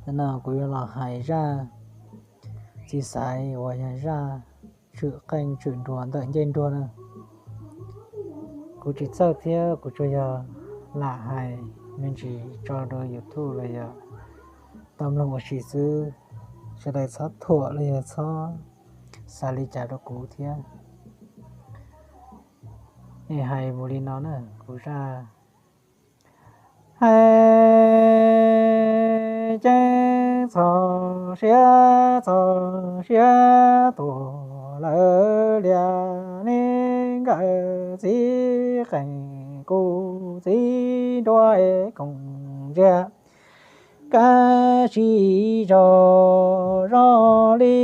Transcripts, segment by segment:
Nim no kuv yuav los hais zaj txiv xaiv uas yog zaj tshwm qeej tshwm nruas ntawm ncej nruag na. Kuv tsis txawj thiab kuv tsuas yog lam hais me ntsis tso rau YouTube los yog tau mloog ua si xwb. Sawv daws txhob thuam los yog txhob xav li cas rau kuv thiab. Es hais mus li no na, kuv zaj hais ceeb txog siab txog siab tuag lawm liam, ne nkawm txiv qeej kuv txiv nruab koom ntsiag. Kab sib zog zoo li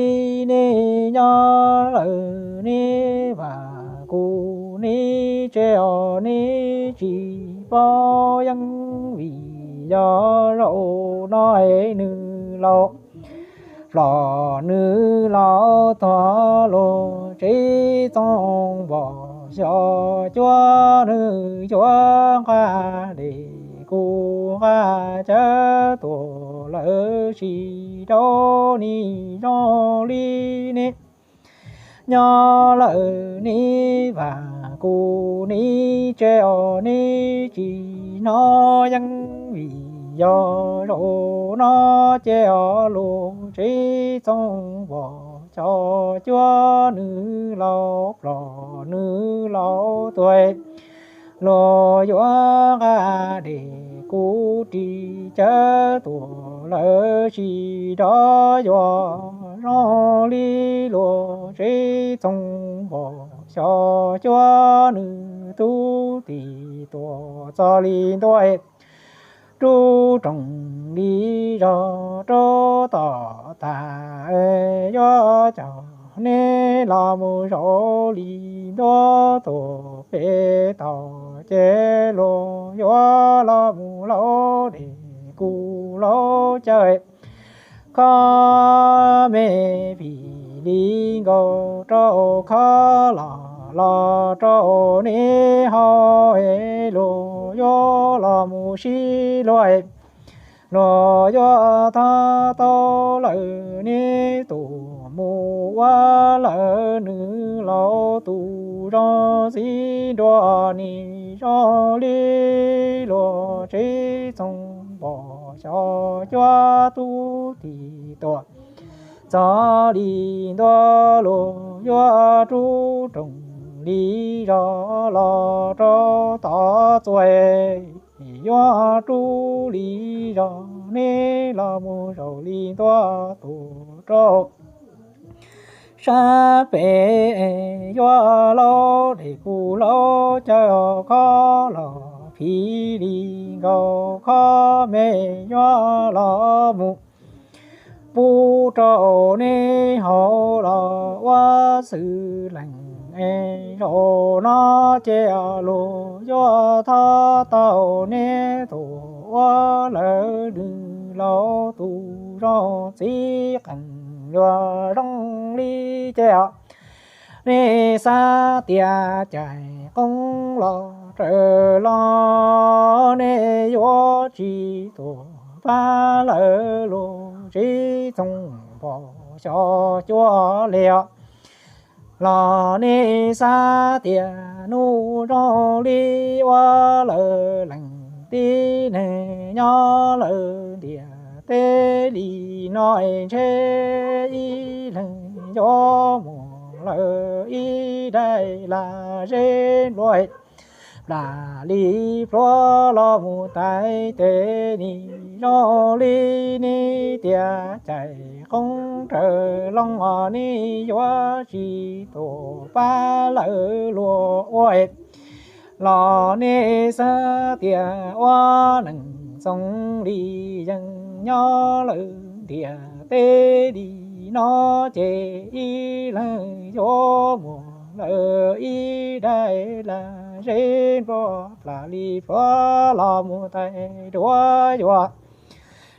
nej nyob lawm nej vam kuv nej tseg os, nej tsis paub yeej vim yog zaum no nws laus plos nws laus tuag, luag tsev txooj npos xyos cuab nws yuav nqa dej kuv nqa cawv tuag lawm, sis rau nws zoo li nej nyob lawm nej vam kuv nej tseg os, nej tsis hnov yeej vim yog zaum no ces os, luag tsev txooj npos xyos cuab nws laus plos nws laus tuag, luag yuav nqa dej kuv ris cawv tuag lawm, sis rov yuav zoo li luag tsev txooj npos xyos cuab nws tub tij tuag txog li ntua, rub roog li zog rub tom tag, yuav coj neb los mus zaum li ntua tuag pem tog ces luag yuav los mus laus dej kuv laus cawv, khob me phim li nkaus rau khob los los rau neb haus, luag yuav los mus sib luag, luag yuav thov tau lawm neb tus mus ua lawm, nws laus tus zoo txiv nruas nws zoo li luag tsev txooj npos xyos cuab tub tij tuag txog li ntua, luag yuav rub roog li zog los rau tom txuas, yuav rub li zog neb los mus zaum li ntua tuag rau sab pem, yuav laus dej kuv laus cawv, khob los phim li nkaus khob me yuav los mus pub rau neb haus los ua xwm leej es zaum no ces luag yuav thov tau neb tus ua lawm, nws laus tus zoo txiv qeej yuav zoo li ces os, neb xav tias cais qoob los raws los, neb yuav tsis tuag pab lawm, luag tsev txooj npos xyos cuab li os, los neb xav tias hnub zoo li ua lawm, leej tib neeg nyob lawm ntiaj teb li no es ntshe ib leeg yuav muaj lawm ib daim lag zeb nplua plas li plhuav los mus tais tes, nws zoo li neb tias cais qoob raws loo os, neb yuav tsis tuag pab lawm, luag ua los neb xav tias ua neej zoo li yeej nyob lawm ntiaj teb li no ces ib leeg yuav muaj lawm ib daim lag zeb nplua plas li plhuav los mus tais duav yuav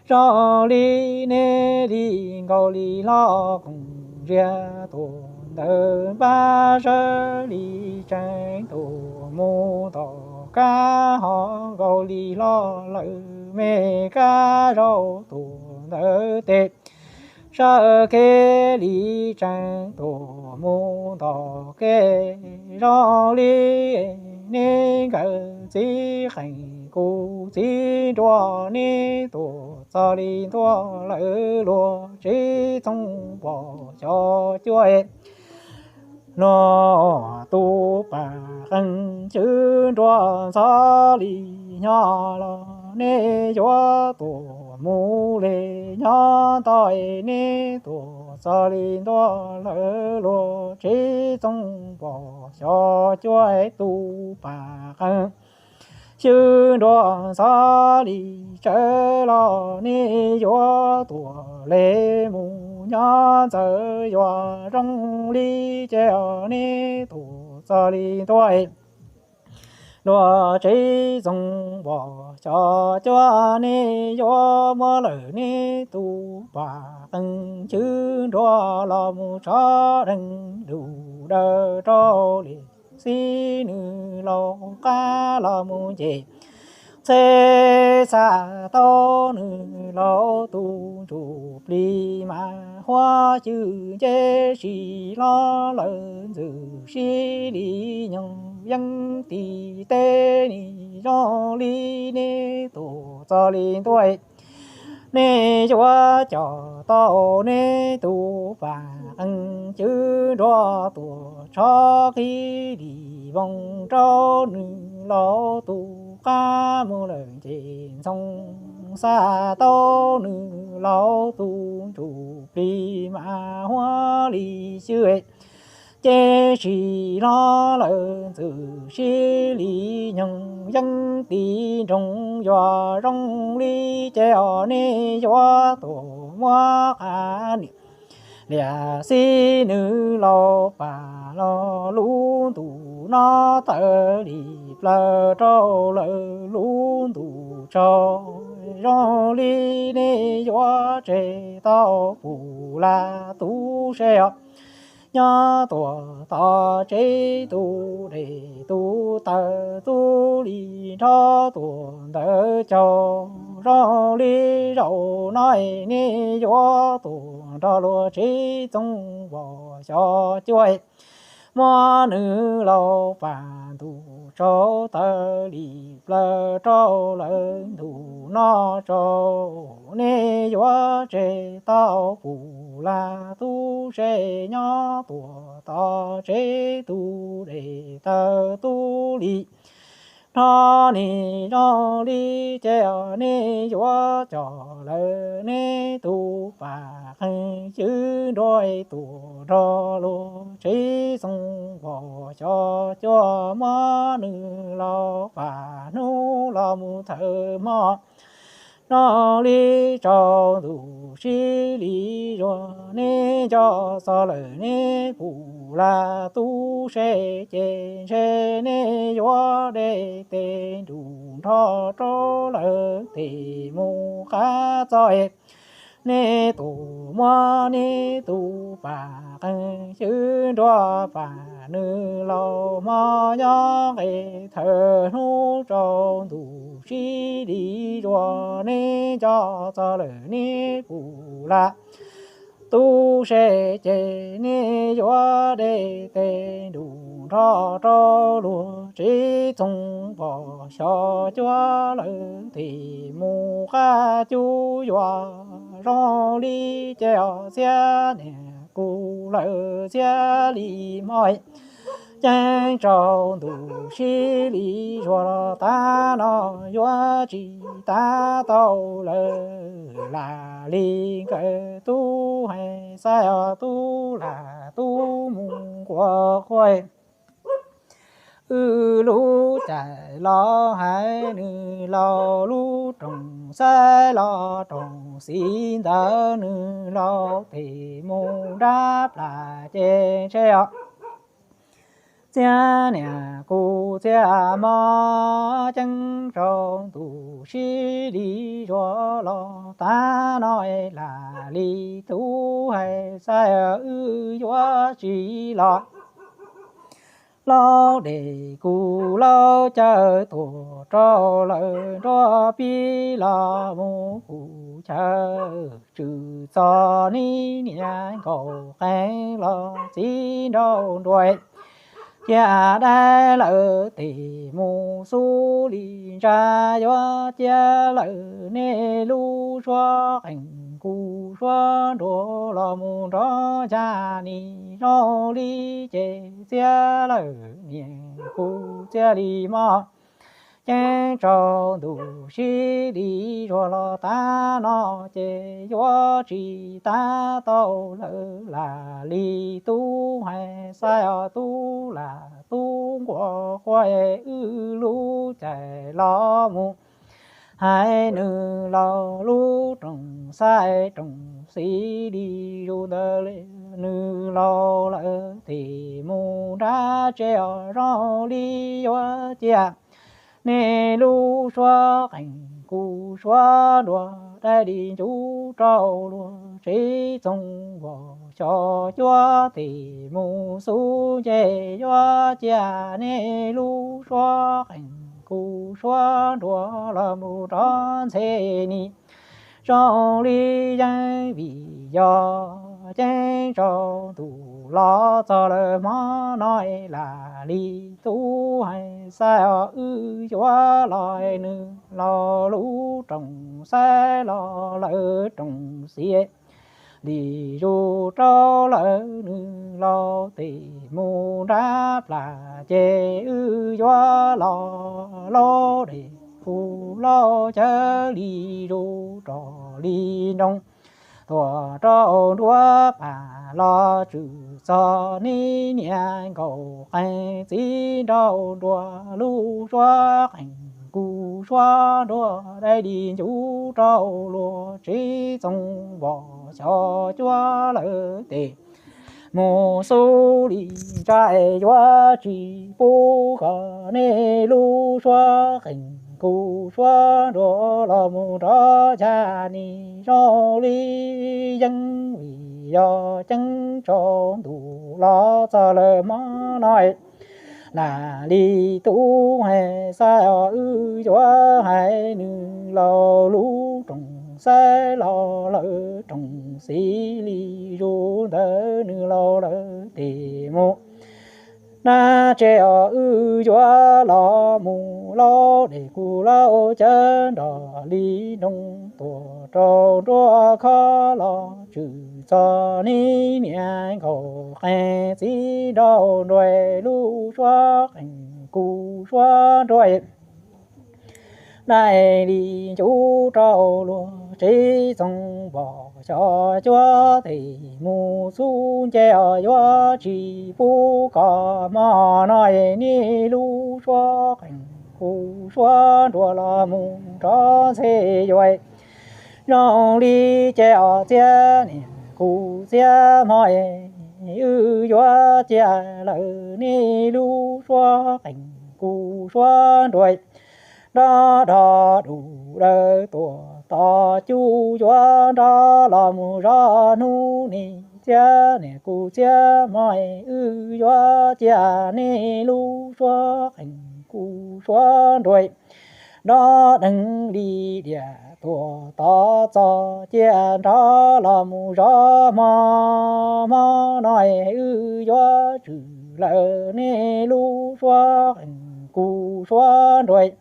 zoo li neb li nkaus li hlob koom ntsiag tus ntawd npab sawv li tseeb tus mus tom kab ho nkaus li hlo lawm me kab zaum tus ntawd tes. Sawv kev li tseem tuaj mus ntom kev zoo li neb nkawd txiv qeej kuv txiv nruas neb tuaj txog li ntua lawm luag tsev txoov pos xyov cuab. Luag tus pas qeej cwb nruas ntxhov li nyob los neb yuav tuaj mus li nyob ntawd neb tuaj txog li ntua lawm luag tsev txoov pos xyov cuab tus pas qeej cwb nruas ntxhov li tsawv los neb yuav tuaj li mus nyob ntxawm yuav zoo li ces neb tuaj txog li ntua luag tsev txoov pos xyov cuab neb yuav muab lawm neb tus pas qeej cwb nruas los mus tso deeg lus daws rau li xib nws laus qab los mus nce txheb xa tau nws laus tus ntsuj plig mas huab cwb nce si hlo lawm ntxwm sib li nyoog yeeb tim teb nim zoo li neb tuaj txog li ntua neb yuav coj tau neb tus pas qeej cwb nruas tuaj tshov qhib li voos rau nws laus tus qab mus lawm nce ntxhoo xa tau nws laus tus ntsuj plig mas huab li xwb ces si hlo lawm ntxwm sib li nyoog yeeb tim nroog yuav zoo li ces neb yuav tuaj muab qab niam liam xib nws laus pas los lub ntuj no tawm li plaws rau lawm lub ntuj tsaus zoo li neb yuav tseg tau pum laj tub se os nyob tuaj tom tsev tus dej tus taws tub li nrho tuaj ntawm caug zoo li zaum no neb yuav tuaj nrog luag tsev txoov pos xyov cuab muab nws laus pas ntuj tsaus tawm li plaws rau lawm ntuj no tsaus neb yuav tseg tau pum laj tub se nyob tuaj tom tsev tus dej taws tub li nrho nim zoo li ces neb yuav coj lawm neb tus pas qeej cwb nruas tuaj nrog luag tsev txoov pos xyov cuab muab nws laus pas hnub los mus thawm hmo zoo li tsaus ntuj sib li zuag neb nco txog lawm neb pum laj tub se ces ntshe neb yuav de tes nruj nrho rau lawm tes mus qab txoj neb tuaj muab neb tus pas qeej cwb nruas pas nws laus hmo nyob nqe thawm hnub tsaus ntuj sib li zuag neb nco txog lawm neb pum laj tub se ces neb yuav de tes nruj nrho rau luag tsev txoov pos xyov cuab lawm tes mus qab cub yuav zoo li ces txhiab niam kuv lawm txhiab li hmo ceeb tsaus ntuj sib li zuag los tav no yuav tsis tav tau lawm lam li nkawd tub hais xav os tub lam tub mus nquas quaj wb lub caij los hais nws laus lub rooj xaib los rooj xis ntawd nws laus tes mus nrab plas ces ntshe os txhiab niam kuv txhiab hmo ceeb tsaus ntuj sib li zuag los tav no lam li tub hais xav wb yuav tsis los Laub dej kuv laub caw tuaj rau lawm nruab pib los mus kuv chaw, tswm txog neb niam nkaum qees los txiv nraug nruas, cia dab lawm tes mus xub li ntsa, yuav cia lawm nej lub suab qees kuv suab nruas los mus nrov ntsa, nim zoo li ces txia lawm niam kuv txia li mob. Ceeb tsaus ntuj sib li zuag los tav no ces yuav tsis tav tau lawm lam li tub hais xav os, tub lam tub nquas quas wb lub caij los mus hais nws laus lub rooj xaiv rooj xis li zus ntawd, nws laus lawm tes mus nrab tsev os, zoo li yuav cia nej lub suab qees kuv suab nruas, dai li ncuv rau luag tsev txoos vos xyos cuab tes mus xub nce, yuav cia nej lub suab qees kuv suab nruas los mus rov ntxhe ni, zoo li yeej vim yog ceeb tsaus ntuj los txog lawm hmo no, lam li tub hais xav os, wb yuav los nws laus lub rooj xaiv los lawm rooj xis li zus rau lawm nws laus tes mus nrab plas ces wb yuav los, laub dej kuv laub caw li zus rog li nroo tuaj rau nruab pas los tswm txog neb niam nkaum qees txiv nraug nruas, lub suab qees kuv suab nruas, dai li ncuv rau luag tsev txoos vos xyos cuab lawm tes mus xub li ntsa, yuav tsis pub kom nej lub suab qees kuv suab nruas los mus nrov ntsa ni, zoo li yeej vim yog ceeb tsaus ntuj los txog lawm hmo no, lam li tub hais xav os, wb yuav hais nws laus lub rooj xaiv los lawm rooj xis li zus ntawd, nws laus lawm tes mus nrab tsev os, wb yuav los mus, laub dej kuv laub caw nrog li nroo tuaj rau nruab khob los tswm txog neb niam nkaum qees txiv nraug nruas, lub suab qees kuv suab nruas, dai li ncuv rau luag tsev txoos vos xyos cuab tes mus xub nce os, yuav tsis pub kom hmo no nej lub suab qees kuv suab nruas los mus nrov ntxhe yuav, zoo li ces os txiab niam kuv txiab hmo, wb yuav cia lawm nej lub suab qees kuv suab nruas, nrov nrov dub dawb tuaj tos cuj yuav nrov los mus zov hnub, nej txiab niam kuv txiab hmo, wb yuav cia nej lub suab qees kuv suab nruas, nrov deeg li diam tuaj tos txog ciaj nrov los mus zov hmo. Hmo no wb yuav tswm lawm nej lub suab qees kuv suab nruas,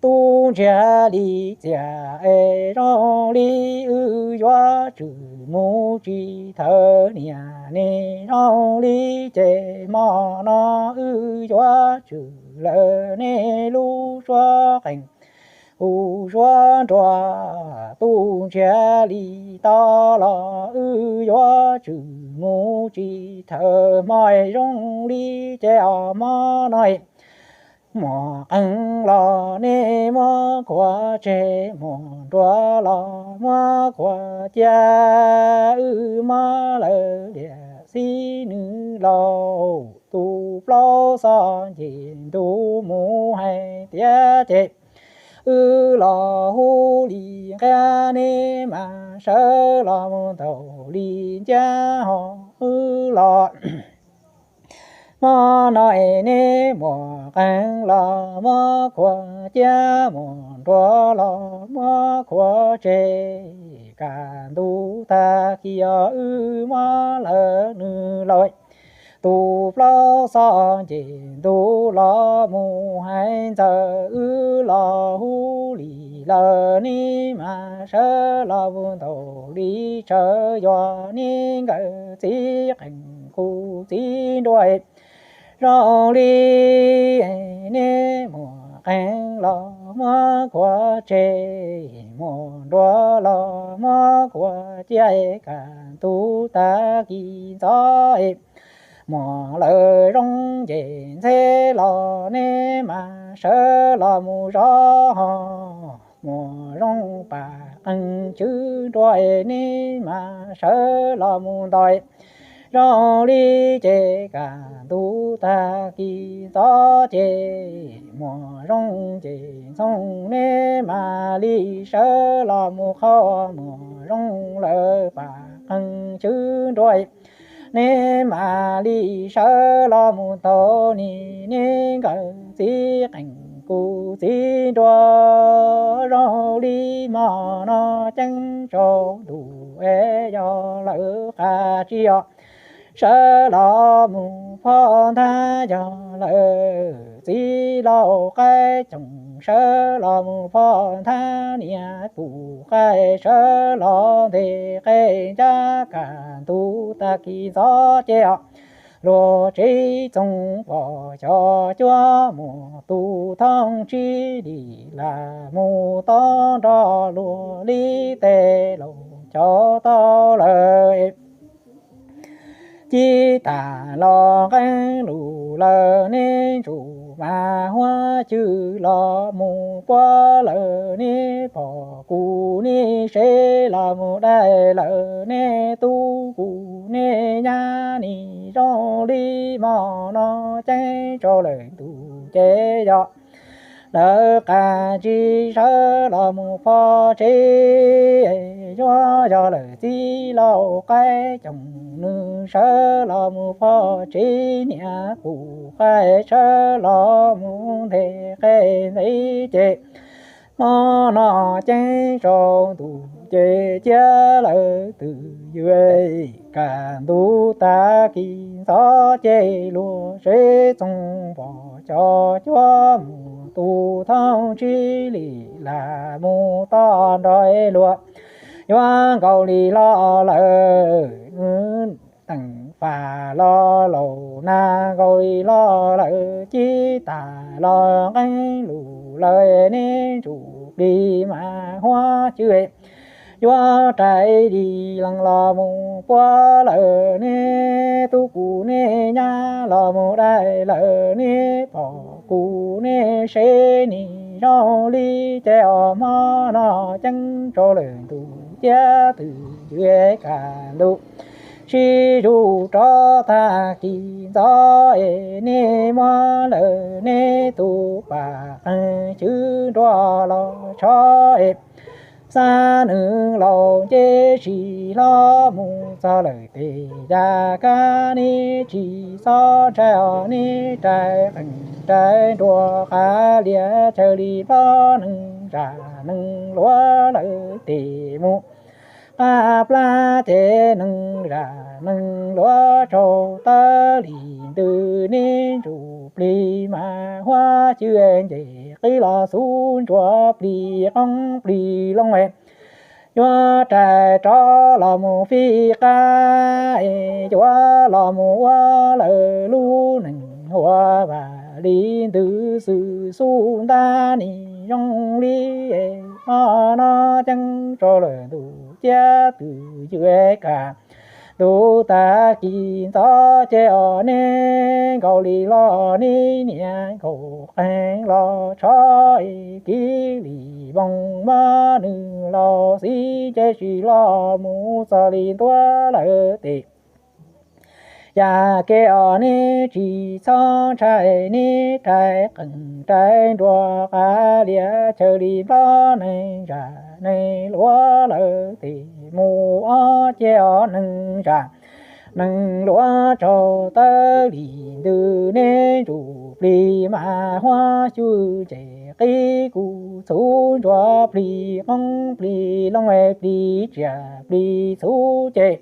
tub ntsiag li txias es zoo li wb yuav tswm mus tsis thawm niam, nej zoo li ces hmo no wb yuav tswm lawm nej lub suab qees kuv suab nruas, tub ntsiag li tau los wb yuav tswm mus tsis thawm hmo, zoo li ces os hmo no muaj qeej los nej muab khuam tseg, muaj nruas los muab khuam cia, wb mob lawm liam xib nws laus tus plaub xo nce ntu mus hais tiav ces wb los hu li nqia, nej mas sawv los mus ntaus li nciab ho wb los Hmo no es neb muaj qeej los muab khuam cia, muaj nruas los muab khuam tseg, kaj ntug tag kis os wb muab lawm nws lauj. Tus plaub xob nce ntug los mus hais ntxawm, wb los hu li lawm neb mas sawv los mus ntaus li tsawv, yog neb nkawd txiv qeej kuv txiv nruas zoo li. Neb muaj qeej los muab khuam tseg, muaj nruas los muab khuam cia, kaj ntug tag kis ntxov muaj lawm zoo ces ntxheb los neb mas sawv los mus zov ho. Muaj zoo pam qeej tswv nruas neb mas sawv los mus ntaus zoo li ces kaj ntug tag kis ntxov ces muaj zoo ces ntxhoo neb mam li sawv los mus qhov muaj zoo lawm pam qeej tswv nruas neb mam li sawv los mus ntaus ni neb nkawd txiv qeej kuv txiv nruas zoo li hmo no ceeb tsaus ntuj es yog lawm qab tsib os. Sawv los mus phoj nthab yog lawm txiv lauj qaib coom, sawv los mus phoj nthab niam pum qaib, sawv los ntes qe ncab kaj ntug tag kis ntxov ces os. Luag tsev txoos pom xyov cuab mus tus thooj tsib li lam mus tod nrog luag li tes laus cov tau lawm. Cib tas los nqeeb lus lawm neb ntsuj mas huab cwj los mus puab lawm neb pom kuv neb sev los mus dai lawm neb tub kuv neb nyab ni zoo li hmo no ceeb tsaus lawm ntuj ces yog lawv qab tsib sawv los mus phoj tsev, yuav yog lawm txiv lauj qaib coom nws sawv los mus phoj tsev niam pum qaib sawv los mus nthe qe ntxiv ces hmo no ceeb tsaus ntuj ces ciaj lawm twm ywm kaj ntug tag kis ntxov ces luag tsev txoos pom xyov cuab mus tus thooj tsib li lam mus tod nrog luag yuav nkaus li hlo lawm. Teem fam los laus nag nkaus li hlo lawm cib tas los nqeeb lus lawm neb ntsuj plig mas huab cwj yuav rais li lees los mus puab lawm neb tub kuv neb nyab los mus dai lawm neb pom kuv neb sev ni zoo li ces os hmo no ceeb tsaus lawm ntuj ciaj twm ywm kaj ntug sib zuj rov tag kis ntxov es neb muab lawm neb tus pam qeej tswv nruas los tsho es xab nws laus nce sis hlo mus txog lawm tes yam kab neb tsis txhob ntshai os neb rais qeej rais nruas qab lias chaw li plob neeg zam neeg luav lawm tes mus qab plab ces neeg zam neeg luav tsaug tawb li ntws neb ntsuj plig mas huab cwj nce qib los xub ntsuav plig qoob plig loo yuav rais rov los mus fij qab es yuav los mus ua lawm lub neej ua vam li ntws xwm xub ntab ni zoo li es hmo no ceeb tsaus lawm ntuj ciaj twm ywm kaj ntug tag kis ntxov ces os neb nkaus li hlo neb niam nkaus qeej los tsho es kiv li voos mab nws laus xib nce sis hlo mus txog li ntuav lawm tes yam ke os neb tsis txhob ntshai neb rais qeej rais nruas qab lias chaw li plob neeg zam neeg luav lawm tes mus ob ces os neeg zam Neeg luav tsaug tawv lim ntws neb ntsuj plig mas huab xyw ces qib kuv txhuv ntsuav plig qoob plig loo plig tsiaj plig txhuv ces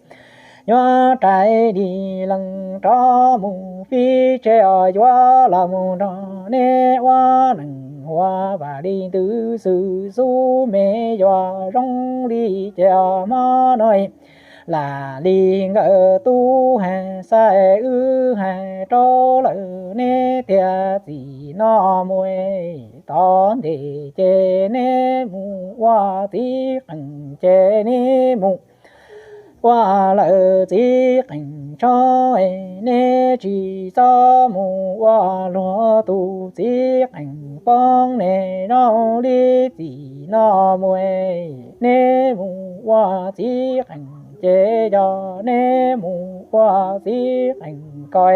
yuav rais li lees rov mus fib tsev os yuav los mus nrog neb ua neeg ua vam li ntws xwm xub me yuav zoo li ces os hmo no lam li nkawm tub hais xav wb hais rau lawm neb tias txim no mus tom ntej ces neb mus ua txiv qeej ces neb mus ua lawm txiv qeej tshoob, neb tsis txhob mus ua luag tus txiv qeej poob ne zoo li txim no mus, neb mus ua txiv qeej ces yog neb mus ua txiv qeej ko,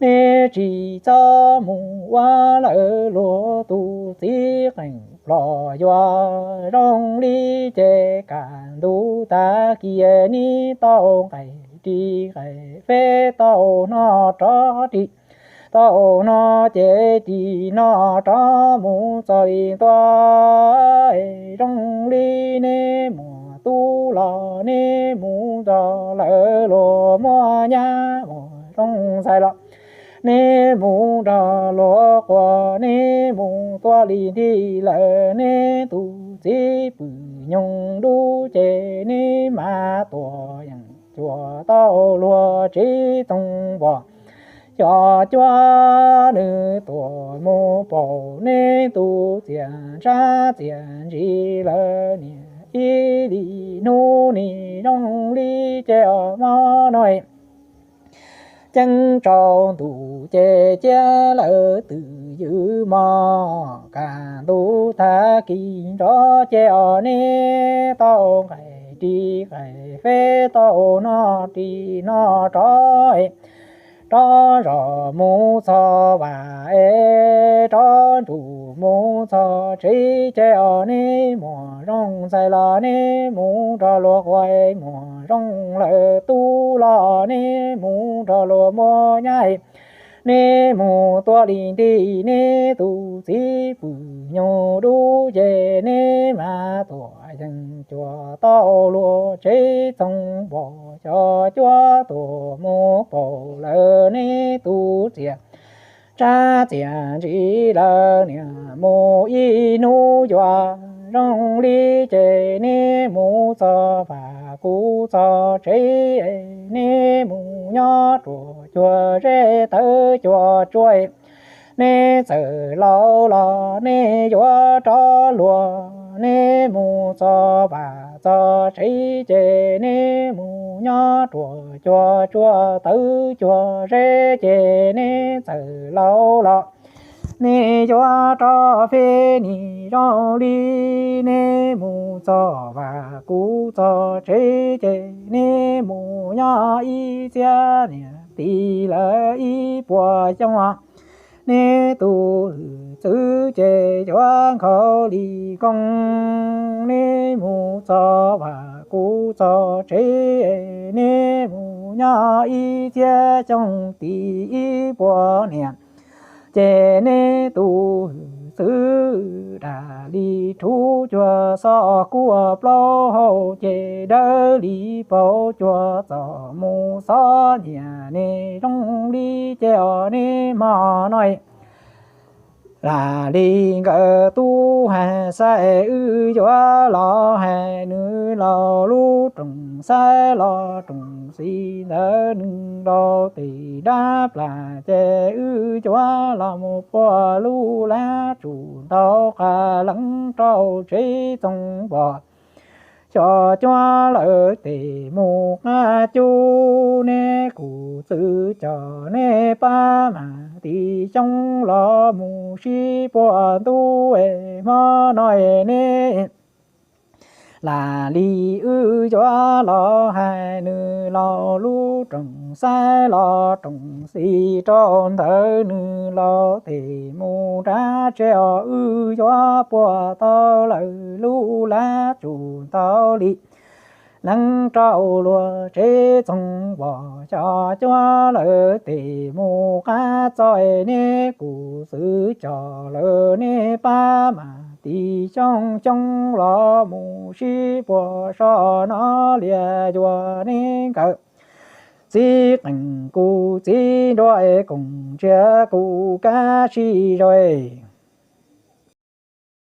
neb tsis txhob mus ua lawm luag tus txiv qeej plom yuav zoo li ces kaj ntug tag kis neb tau nqaij ris nqaij feb tau noj rov ris tau noj ces ris noj rov mus txog li ntua zoo li neb muam tub los neb mus nrog lawv luag muaj nyab muaj zoo ntxhais los neb mus nrog luag quas neb mus tuaj li nti lawm neb tus txiv pwm nyoog dub ces neb mas tuam yeem cuam tau luag tsev txoos npom xyom cuab nws tuam mus paum neb tus txias ntsab txias ntsis lawm niam ib li hnub ni zoo li ces os hmo no ceeb tsaus ntuj ces cia lawv twm ywm mog kaj ntug tag kis nrov ces os neb tau nqaij ris nqaij feb tau noj ris noj rov rov zos mus txog vam es rov ntsum mus txog tsev ces os neb muam zoo ntxhais los neb mus nrog luag quas muam zoo lawm tub los neb mus nrog luag muaj nyab neb mus tuaj li nti neb tus txiv pwm nyoog dub ces neb mas tuam yeem cuam tau luag tsev txoos npom xyom cuab tuam mus paum lawm neb tus txias ntsab txias ntsis lawm niam mus ib hnub yuav zoo li ces neb mus txog vam kuv txog tsev neb mus nyob ruam cuag zeb tawv cuag tsuas neb txawm laus los neb yuav rov luag neb mus txog vam txog tsev ces neb mus nyob ruam cuag tsuas tawv cuag zeb ces neb txawm laus los neb yuav rov feb nim zoo li neb mus txog vam kuv txog tsev ces neb mus nyob ib txhiab niam tis lawm ib puas xyoo neb tus hwj txwv ces yuav nkhaus li koob neb mus txog vam kuv txog tsev neb mus nyob ib txhiab xyoo tis ib puas niam ces neb tus hwj txwv dam li rhuv cuag xob kuaj plaub hau ces dawb li paus cuag txom mus xob niam ne zoo li ces os neb hmo no lam li nkawm tub hais xav wb yuav los hais nws laus lub rooj xaiv los rooj xis ntawd nws laus tes dab plas ces wb yuav los mus puag lub lab tsum ntau qas leev rau tsev txoos npom xyom cuab lawm tes mus qab cub neb kuj txwv cov neb pab mas tim xyoo los mus sib puag ntub es hmo no es neb lam li wb yuav los hais nws laus lub rooj xaiv los rooj xis rau ntawd nws laus tes mus nrab tsev os wb yuav puag tau lawm lub lab tsum ntau li Neeb rau luag tsev txoog vos xyov cuab lawv tes mus qab txoj, neb kuv xwv coj lawv neb pab mas tiv xyoob xyoob los mus sib puag so no lias yuav neb nkawd. Txiv qeej kuv txiv nruab koom ntsiag kuv kab sib zog.